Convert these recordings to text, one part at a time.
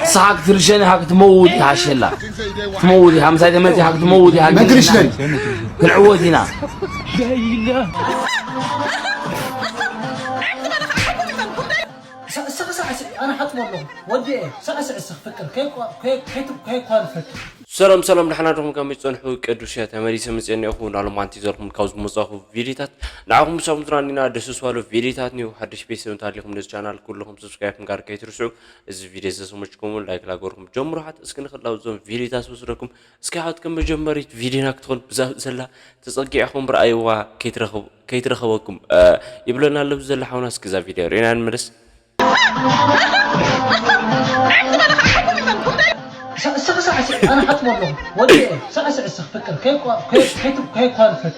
ንስኻ ክትርሸን ኢኻ ክትመውት ኢኻ ሸላ። ክትመውት ኢኻ፣ ምሳይ ተመጺኻ ክትመውት ኢኻ። ነግርሽ ነን። ክንዕወት ኢና። ሰ- ሰ- ሰ- ሰ- ኣነ ሓጥቦ ኣለኹ። ወዲ እየ። ሰ- ሰ- ሰ- ፍቅር ከይኳ- ከይ- ከይት- ከይኳርፈት። ሰላም ሰላም፣ ደሓና ዲኹም? ከመይ ትጸንሑ? ቅዱስ እየ፣ ተመሊሰ መጽኤ እኒአኹ። ናሎም ኣንቲ ዘልኩም ካብ ዝመጻኹ ቪዲዮታት ንዓኹም ምሳኹም ዝራኒና ደስ ዝባሉ ቪዲዮታት ኒው። ሓድሽ ቤተሰብ እንተሃሊኹም ነዚ ቻናል ኩልኹም ሰብስክራይብ ምግባር ከይትርስዑ። እዚ ቪድዮ ዝተሰመችኩም ላይክ ላገርኩም ጀምሩ። ሓት እስኪ ንኽላው እዞም ቪድዮታት ዝወስደኩም እስኪ ሓት ከም መጀመሪት ቪድዮና ክትኾን ብዛ ዘላ ተጸጊዕኹም ረኣይዋ። ከይትረኸቡ- ከይትረኸበኩም እ፣ ይብለና ኣለብ ዘላ ሓውና። እስኪ እዛ ቪድዮ ርኢና ንመለስ። ሰ- ሰ- ሰ- ሰ- ኣነ ሓጥቦ ኣለኹ። ወዲ እየ። ሰ- ሰ- ሰ- ፍቅር ከይኳ- ከይ- ከይት- ከይኳርፈት።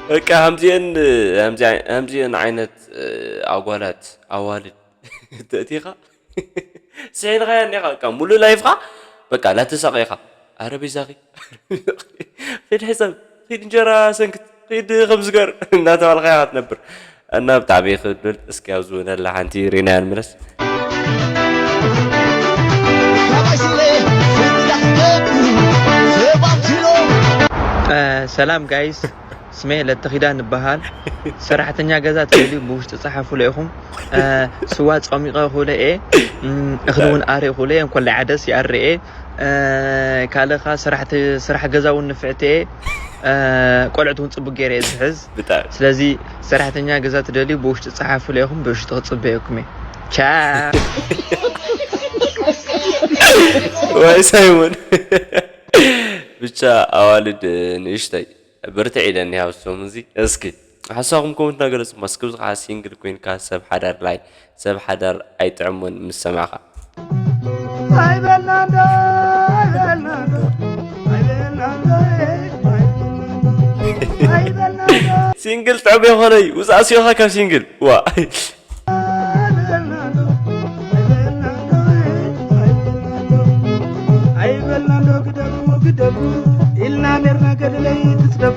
በቃ ከምዚአን ከምዚአን ዓይነት ኣጓላት ኣዋልድ ተእቲኻ ስሒልኻያ እኒኻ። በቃ ሙሉእ ላይፍኻ በቃ ላተሳቐ ኢኻ። ኣረ ቤዛኺ ኺድ ሕሰብ፣ ኺድ እንጀራ ሰንክት፣ ኺድ ከምዝገር እናተባልኻያ ትነብር። እና ብጣዕሚ ክብል እስኪ ኣብዚ እውን ኣላ ሓንቲ ሪናያ ንምለስ። ሰላም ጋይስ፣ ስሜ ለተኺዳን እበሃል። ሰራሕተኛ ገዛ ትደልዩ ብውሽጢ ጸሓፉለ ኢኹም። ስዋ ጸሚቐ እኹለ እየ፣ እኽሊ እውን ኣረ እኹለ እየ፣ እንኮላይ ዓደስ ይኣረ እየ። ካልእ ኸዓ ስራሕ ገዛ እውን ንፍዕቲ እየ። ቆልዑት እውን ፅቡቅ ገይረ እየ ዝሕዝ። ስለዚ ሰራሕተኛ ገዛ ትደልዩ ብውሽጢ ፀሓፉለ ኢኹም፣ ብውሽጢ ክፅበየኩም እየ። ቻው። ዋይ ሳይሞን። ብቻ ኣዋልድ ንእሽተይ ብርትዕ ኢለን እኒሃ ውስቶም እዚ። እስኪ ሓሳኹም ኮመንት እናገለፅኩም፣ እስኪ ብዚ ከዓ ሲንግል ኮይንካ ሰብ ሓዳር ላይ ሰብ ሓዳር ኣይጥዕሞን ምስ ሰማዕኻ። ሲንግል ጥዕም የኾነይ ውፃእ ሲዮኻ ካብ ሲንግል ዋ። ኣይበልናዶ ግደፉ ግደፉ ኢልና ኔርና ገደለይ ትስደፉ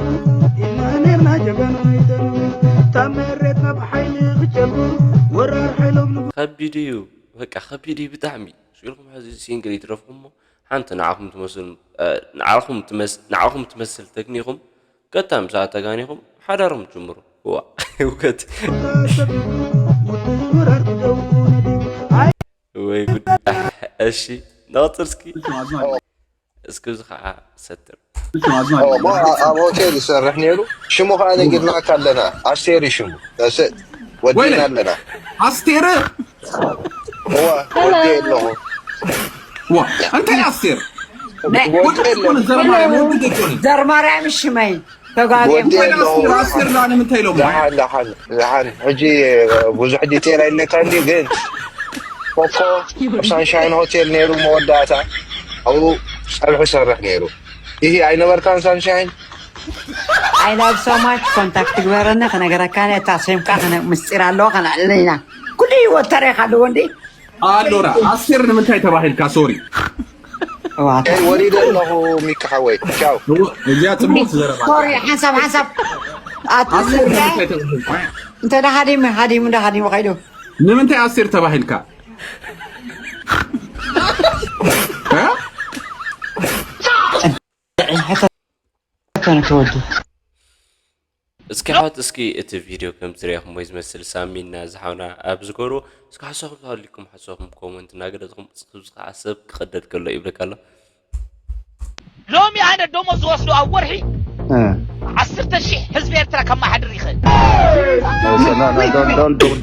ኢልና ኔርና ጀጋኑ ይተኑ ታብ መሬትና ብሓይሊ ክጨልፉ ወራር ሓይሎም ንጉ ከቢድ እዩ በቃ ከቢድ እዩ ብጣዕሚ ስኢልኩም ሕዚ ሲንግል ይትረፍኩም እሞ ሓንቲ ንዓኹም ትመስል ንዓኹም ትመስ ንዓኹም ትመስል ተግኒኹም ቀጥታ ምስኣ ተጋኒኹም ሓዳርኩም ትጅምሩ። እዋ ውከት ወይ ጉድ። እሺ ንቐጽል እስኪ እስኪ እዚ ከዓ ሰትር ኣብ ሆቴል ይሰርሕ ነይሩ። ሽሙ ከዓ ነጊርናካ ኣለና። ኣስቴር እዩ ሽሙ። ወዲና ኣለና። ኣስቴር እዋ ወዲ ኣለኹ። ዋ እንታይ ኣስቴር ወዲ ኣለኹ። ዘርማርያም ሽመይ ተጋግዮም ወዲ ኣለኹ። ኣስቴር ዳኣ ንምንታይ ኢሎም ደሓን ደሓን ደሓን። ሕጂ ብዙሕ ዲቴል ኣይለካ እንዲ ግን ኮኮ ኣብ ሳንሻይን ሆቴል ነይሩ መወዳእታ ኣብኡ ጸብሒ ሰርሕ ነይሩ። ይሂ ኣይነበርካን ሳንሻይን? I love so much ኮንታክት ትግበረኒ ክነገረካ እታ ሴምካ ክነ ምስጢር ኣለዎ ከነዕልል ኢና ኩሉ ህይወት ታሪክ ኣለዎ እንዲ ኣሎራ ኣስቴር ንምንታይ ተባሂልካ ሶሪ ወሊደ ኣለኹ ሚካ ሓወይ ቻው እዚኣ ጽቡቅ ዘረባ ሶሪ ሓንሳብ ሓንሳብ ኣቲ ኣስቴር ንምንታይ ተባሂልካ እንተ ሃዲሙ ሃዲሙ እንደ ሃዲሙ ከይዱ ንምንታይ ኣስቴር ተባሂልካ ሕቶ ተወዱ እስኪ ሓወት እስኪ እቲ ቪድዮ ከም ዝሪኣኹም ወይ ዝመስል ሳሚና ዝሓውና ኣብ ዝገርዎ እስኪ ሓሳኹም ተሃሊኩም ሓሳኹም ኮመንት እናገለፅኹም እስኪ ኣብዚ ከዓ ሰብ ክቐደድ ከሎ ይብለካ ኣሎ ሎሚ ኣነ ደሞዝ ዝወስዶ ኣብ ወርሒ ዓሰርተ ሺሕ ህዝቢ ኤርትራ ከመሓድር ይኽእል።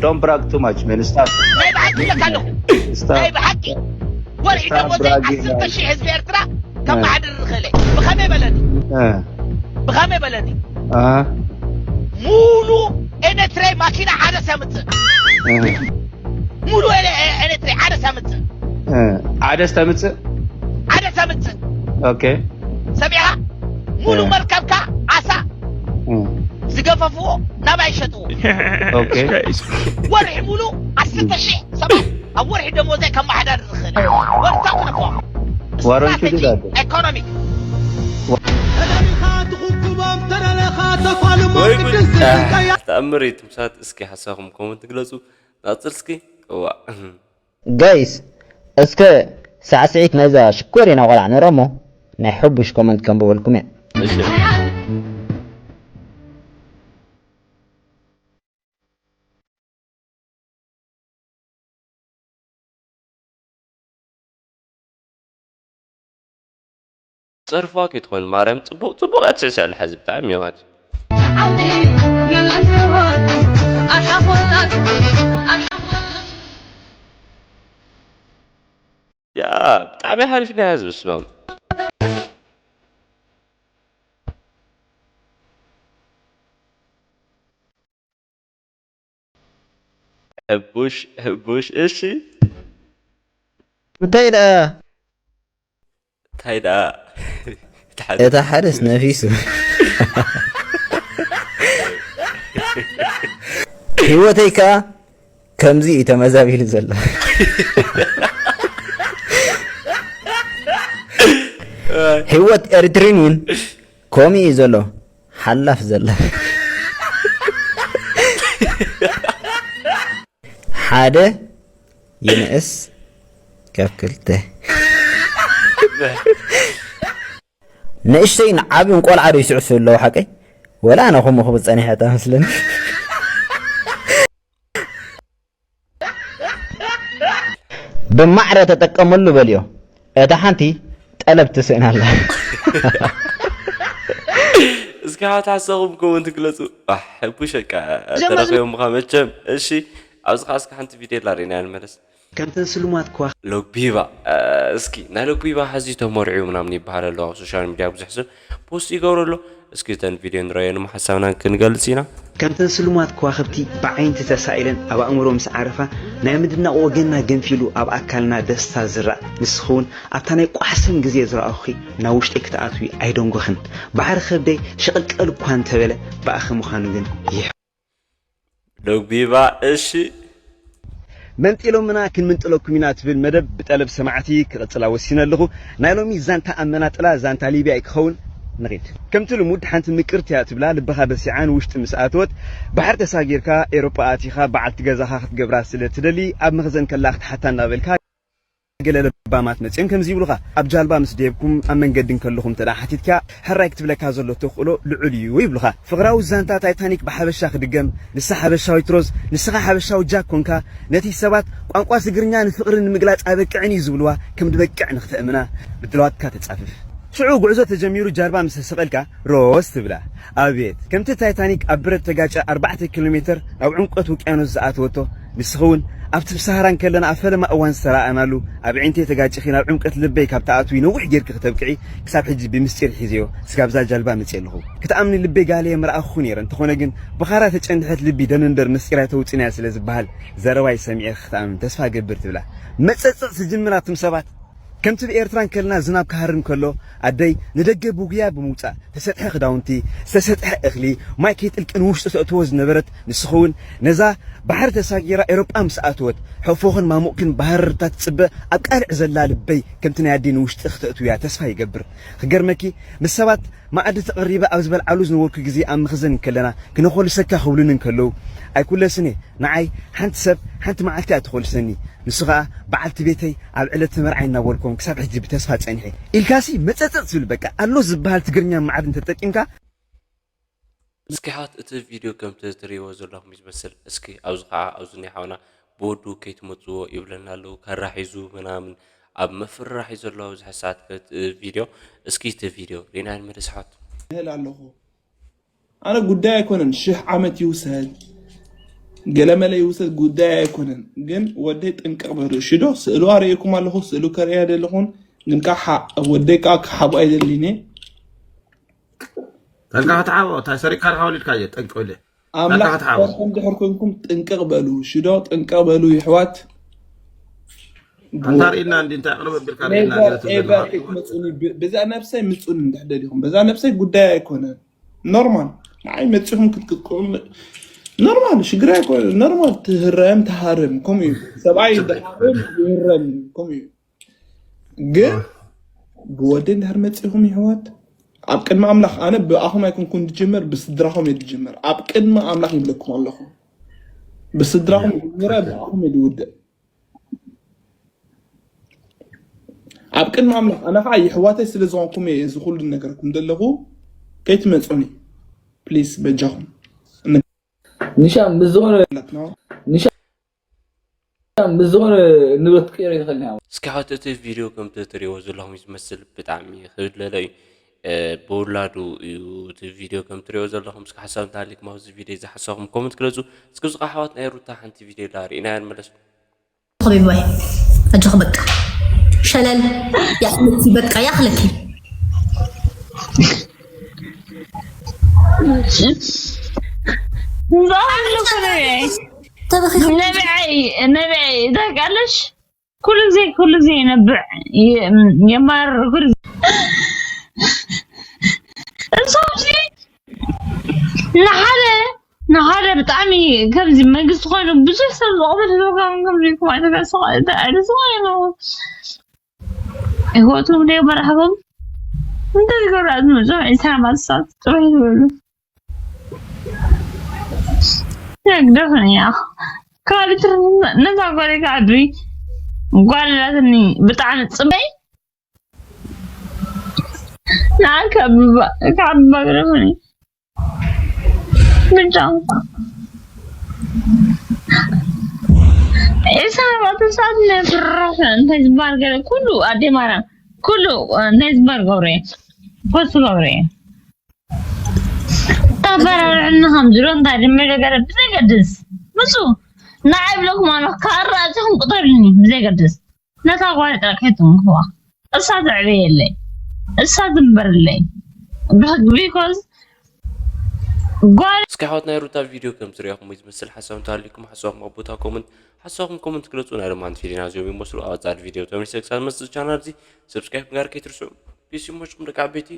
Don't brag too much, man. Stop. ናይ ብሓቂ ይብለካ ኣለኹ። ናይ ብሓቂ ወርሒ ደሞዘይ ዓሰርተ ሺሕ ህዝቢ ኤርትራ ከመሓድር ይኽእል። ብኸመይ በለኒ? ብኸመይ በለኒ? ሙሉ ኤነትረይ ማኪና ዓደስ የምፅእ። ሙሉ ኤሌክትሪክ ዓደስ ኣምፅእ ዓደስ ተምፅእ ዓደስ ኣምፅእ ኦኬ ሰሚዕኻ ሙሉ መርከብካ ዓሳ ዝገፈፍዎ ናባይ ይሸጥዎ ኦኬ ወርሒ ሙሉ ዓሰርተ ሺሕ ሰባት ኣብ ወርሒ ደሞዘይ ከመሓዳድር ዝኽእል እየ። ወርታዊ ነፋ Warranty do that. Economic ተደሊኻ ትኹብኩቦም ተደለኻ ተፋልሞም ወይ ጉድ ቅድስቲ ስልጣያ ተኣምር እዩ ትምሳት እስኪ ሓሳኹም ኮመንት ግለፁ ናፅል እስኪ እዋ ጋይስ እስከ ሳዕስዒት ናይዛ ሽኮሪና ቆልዓ ንረሞ ናይ ሕቡሽ ኮመንት ከንብበልኩም እየ እሺ ጸርፋ ከይትኾን ማርያም ጽቡቕ ጽቡቕ እያ ትስዕስዕ ኣላ ሕዚ ብጣዕሚ እያ ማለት እዩ። ያ ብጣዕሚ ሓሪፍ ናይ ህዝቢ ስማም ሕቡሽ ሕቡሽ እሺ እንታይ ደኣ እንታይ ደኣ እቲ ሓደ እታ ሓደስ ነፊሱ ህይወተይ ከኣ ከምዚ እዩ ተመዛቢሉ ዘሎ ህይወት ኤርትሪን እውን ከምኡ እዩ ዘሎ ሓላፍ ዘላ ሓደ ይንእስ ካብ ክልተ ንእሽተይ ንዓብን ቆልዓ ዶ ይስዕሱ ኣለዉ ሓቀይ ወላ ኣነ ከምኡ ክብል ጸኒሐ እታ መስለኒ ብማዕረ ተጠቀመሉ በልዮ እታ ሓንቲ ጠለብ ትስእን ኣላ እስኪ ሓሳኹም ኮመንት ግለፁ ሕቡሽ በቃ ተረኺቦም ምኻ መቸም እሺ ኣብዚ ከዓ እስኪ ሓንቲ ቪድዮ ላርእና ንመለስ ከምተን ስልማት ከዋኽብቲ ሎግቢባ እስኪ ናይ ሎግቢባ ሕዚ ተመርዕዩ ምናምን ይበሃል ኣሎ ኣብ ሶሻል ሚድያ ብዙሕ ሰብ ፖስት ይገብሩ ኣሎ እስኪ እተን ቪድዮ ንረየን ሓሳብና ክንገልፅ ኢና ከምተን ስልማት ከዋኽብቲ ብዓይንቲ ተሳኢለን ኣብ ኣእምሮ ምስ ዓረፋ ናይ ምድናቕ ወገንና ገንፊሉ ኣብ ኣካልና ደስታ ዝራእ ንስኺ እውን ኣብታ ናይ ቋሕሰም ግዜ ዝረኣኹኺ ናብ ውሽጠይ ክትኣትዊ ኣይደንጎኽን ባሕሪ ከብደይ ሽቕልቀል እኳ እንተበለ ብኣኺ ምዃኑ ግን ይሕ ሎግቢባ እሺ መንጢሎምና ክንምንጥለኩም ኢና ትብል መደብ ብጠለብ ሰማዕቲ ክቕጽላ ወሲነ ኣለኹ። ናይ ሎሚ ዛንታ ኣመናጥላ ዛንታ ሊብያ እዩ ክኸውን። ንኺድ። ከምቲ ልሙድ ሓንቲ ምቅርቲ እያ ትብላ ልብኻ በሲዓ ንውሽጢ ምስ ኣተወት ባሕሪ ተሳጊርካ ኤሮጳ ኣቲኻ በዓልቲ ገዛኻ ክትገብራ ስለ ትደሊ ኣብ መኽዘን ከላ ክትሓታ እናበልካ ገለ ለባማት መጺኦም ከምዚ ይብሉኻ ኣብ ጃልባ ምስ ደየብኩም ኣብ መንገዲ እንከለኹም እንተ ሓቲትካ ሕራይ ክትብለካ ዘሎ ተኽእሎ ልዑል እዩ ይብሉኻ ፍቕራዊ ዛንታ ታይታኒክ ብሓበሻ ክድገም ንሳ ሓበሻዊት ሮዝ ንስኻ ሓበሻዊ ጃክ ኮንካ ነቲ ሰባት ቋንቋ ትግርኛ ንፍቕሪ ንምግላጽ ኣይበቅዕን እዩ ዝብልዋ ከም ድበቅዕ ንኽተእምና ምድላዋትካ ተጻፍፍ ሽዑ ጉዕዞ ተጀሚሩ ጃልባ ምስ ተሰቐልካ ሮዝ ትብላ ኣቤት ከምቲ ታይታኒክ ኣብ ብረት ተጋጨ ኣርባዕተ ኪሎ ሜተር ናብ ዕምቆት ውቅያኖስ ዝኣተወቶ ንስኺ እውን ኣብቲ ብሳህራ እንከለና ኣብ ፈለማ እዋን ዝተረኣእናሉ ኣብ ኣዒንተይ ተጋጭኺ ናብ ዕምቀት ልበይ ካብ ትኣትዊ ነዊሕ ጌርኪ ክተብቅዒ ክሳብ ሕጂ ብምስጢር ሒዘዮ ስጋብ እዛ ጃልባ መፅየ ኣለኹ ክትኣምኒ ልበይ ጋለየ ምረኣኹ ነይረ እንተኾነ ግን ብኻራ ተጨንድሐት ልቢ ደም እምበር ምስጢር ኣይተውፅንያ ስለ ዝበሃል ዘረባይ ሰሚዐ ክትኣምን ተስፋ እገብር ትብላ መፀፅቕ ትጅምር ኣቱም ሰባት ከምቲ ብኤርትራ እንከለና ዝናብ ክሃርም ከሎ ኣደይ ንደገ ብጉያ ብምውጻእ ተሰጥሐ ክዳውንቲ፣ ዝተሰጥሐ እኽሊ፣ ማይ ከይጥልቂ ንውሽጢ ተእትዎ ዝነበረት ንስኺ እውን ነዛ ባሕሪ ተሳጊራ ኤሮጳ ምስ ኣተወት ሕፎኽን ማሙቕክን ብሃረርታ ትጽበ ኣብ ቃልዕ ዘላ ልበይ ከምቲ ናይ ኣደይ ንውሽጢ ክተእትውያ ተስፋ ይገብር። ክገርመኪ ምስ ሰባት መኣዲ ተቐሪበ ኣብ ዝበልዓሉ ዝነበርኩ ግዜ ኣብ መኽዘን እንከለና ክነኾልሰካ ክብሉኒ እንከለዉ ኣይኩለስን እየ። ንዓይ ሓንቲ ሰብ ሓንቲ መዓልቲ እያ ትኾልሰኒ። ንሱ ኸኣ በዓልቲ ቤተይ ኣብ ዕለተ መርዓይ እናበልኩም ክሳብ ሕጂ ብተስፋ ጸኒሐ ኢልካሲ መጸጸጽ ትብል በቃ ኣሎ ዝበሃል ትግርኛ መዓት እንተተጠቂምካ እስኪ ሓት እቲ ቪድዮ ከምቲ ትሪእዎ ዘለኹም እዩ ዝመስል እስኪ ኣብዚ ኸዓ ኣብዚ ናይ ሓውና ብወዱ ከይትመፅዎ ይብለና ኣለዉ ካራ ሒዙ ምናምን ኣብ ምፍርራሕ እዩ ዘሎ ኣብዚ ሰዓት ከቲ ቪድዮ እስኪ እቲ ቪድዮ ሪና ንመለስ ሓት ይህል ኣለኹ ኣነ ጉዳይ ኣይኮነን ሽሕ ዓመት ይውሰድ ገለመለ ይውሰድ ጉዳይ ኣይኮነን ግን ወደይ ጥንቅቕ በሉ እሺ ዶ ስእሉ ኣርእየኩም ኣለኹ ስእሉ ከርእያ ደለኹን ግን ከዓ ወደይ ከዓ ክሓቡ ኣይደሊን እየ ጠንቃ ክትሓቦ እንታይ ሰሪቅካ ድካ ወሊድካዮ ጠንቂ ወለ ኣምላኽ ክትሓቦ ፈርሖም ድሕር ኮንኩም ጥንቅቕ በሉ እሺ ዶ ጥንቅቕ በሉ ይሕዋት ኣንታ ርእና እንዲ እንታይ ኣቕርብ ኣቢልካ ርእና ኔቨር ገለ ትብል ኤቨር ዘለኻ ክትመፁኒ በዛ ነብሰይ ምፁኒ እንድሕደሊኹም በዛ ነብሰይ ጉዳይ ኣይኮነን ኖርማል ንዓይ መፂኹም ክትቅጥቅዑ ኖርማል ሽግር ኣይኮ ኖርማል ትህረም ትሃርም ከምኡ እዩ። ሰብኣይ ድሃርም ይህረም ከምኡ እዩ። ግን ብወደይ እንድሕር መፂኹም ይሕዋት ኣብ ቅድሚ ኣምላኽ ኣነ ብኣኹም ኣይኮንኩን ዝጅመር ብስድራኹም እየ ዝጅመር። ኣብ ቅድሚ ኣምላኽ ይብለኩም ኣለኹ ብስድራኹም ጅምረ ብኣኹም እየ ዝውድእ። ኣብ ቅድሚ ኣምላኽ ኣነ ከዓ ይሕዋተይ ስለ ዝኾንኩም እየ እዚ ኩሉ ነገርኩም ዘለኹ። ከይትመፁኒ ፕሊስ በጃኹም። ንሻ ምስ ዝኾነ ማለት ነው። ንሻ ምስ ዝኾነ ንብረት ክቀይሮ ይኽእል ኢና። እስኪ ሓወት እቲ ቪድዮ ከምቲ ትሪእዎ ዘለኹም እዩ ዝመስል። ብጣዕሚ ክብለሎ እዩ። ብውላዱ እዩ እቲ ቪድዮ ከም ትሪእዎ ዘለኹም። እስኪ ሓሳብ እንተሃሊኩም ኣብዚ ቪድዮ እዚ ሓሳብኩም ኮመንት ግለፁ። እስኪ ብዚ ኣሕዋት ናይ ሩታ ሓንቲ ቪድዮ ላ ርኢና ንመለስ። ቢባይ ኣጆኺ በቃ ሸለል ያኽለኪ በቃ ያኽለኪ። ነቢዐይ ነቢዐይ ታውቂያለሽ? ኩሉ ጊዜ ኩሉ ጊዜ የነብዕ የማርር ኩሉ እሶምሲ ንሓደ ንሓደ ብጣዕሚ ከምዚ መንግስቲ ኮይኑ ብዙሕ ሰብ ዝቆመ ተዘውጋም ከምዚ ክማይተጋስቆይተኣልስ ኮይኑ ህይወቶም ደይ መራሕቦም እንተዝገብራ ዝመፅኦም ዒስራ ማሳት ጥራይ ይበሉ። ነግደፍንያ ካልትር ነዛ ጓል ከዓቢ ጓል ላትኒ ብጣዕሚ ፅበይ ንዓ ካብ ባግረፍኒ ብጫ ኢሳባት ሳት ነብራሽ እንታይ ዝበሃል ገለ ኩሉ ኣዴ ማርያም ኩሉ እንታይ ዝበሃል ገብረ ኮሱ ገብረ ተበራርዕኒ ከም ዝሎ እንታይ ድመ ገለ ብዘገድስ ምፁ ንዓይ ብለኩም ኣሎ ካራ እዚኹም ቁጠርኒ ብዘገድስ ነታ ጓል ጥራሕ ከይትንክዋ እሳ ትዕበየለይ እሳ ትንበርለይ because ጓል እስኪ ሓወት ናይ ሩታ ቪድዮ ከም ትሪእኹም ዝመስል ሓሳብ እንተሃሊኩም ሓሳብኩም ኣብ ቦታ ኮመንት ሓሳብኩም ኮመንት ግለፁ። ናይ ሮማን ፊሊና እዚኦም ይመስሉ ኣብ ፃዕድ ቪድዮ ተመልሰ ክሳብ መፅእ ቻናል እዚ ሰብስክራይብ ጋር ከይትርስዑ። ፒስ ይመችኩም ደቂ ዓበይቲ።